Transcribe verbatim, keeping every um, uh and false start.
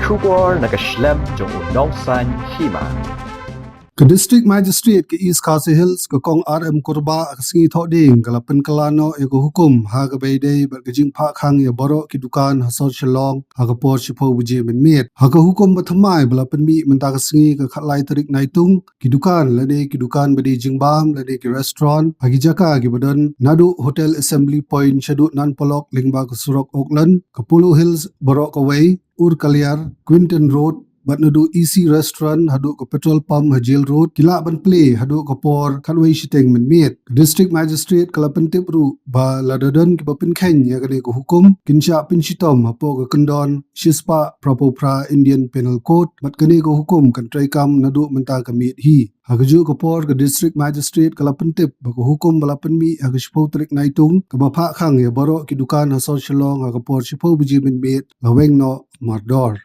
Khubor na ka shlem jong u nongsaiñ hima. Ka District Magistrate ka East Khasi Hills, ka Kong R M Kurbah, ha ka sngi Thohdieng ka la pynkylla noh ïa ka hukum ha kaba ïadei bad ka jingphah khang ïa baroh ki dukan ha sor Shillong ha ka por shiphew baje mynmiet. Ha ka hukum bathymmai ba la pynmih mynta ka sngi, ka khatlai tarik Naitung, ki dukan lane ki dukan ba die jingbam lane ki restaurant ha ki jaka kiba don naduh Hotel Assembly Point shaduh Nan Polok lyngba ka surok Oakland, ka Polo Hills baroh kawei, Ur Kaliar, Quinton Road, bad naduh E C Restaurant haduh ka petrol pump ha Jail Road, ki lah ban plie haduh ka por khatwei shiteng mynmiet. Ka District Magistrate ka la pyntip ruh ba lada don kiba pynkheiñ ïa kane ka hukum, kin shah pynshitom hapoh ka kyndon shispah phraphew phra Indian Penal Code, bad kane ka hukum kan treikam naduh mynta ka miet hi. Ha kajuh ka por, ka District Magistrate ka la pyntip ba ka hukum ba la pynmih ha ka shiphew tarik Naitung, kaba phah khang ïa baroh ki dukan ha sor Shillong ha ka por shiphew baje mynmiet, la weng noh mardor.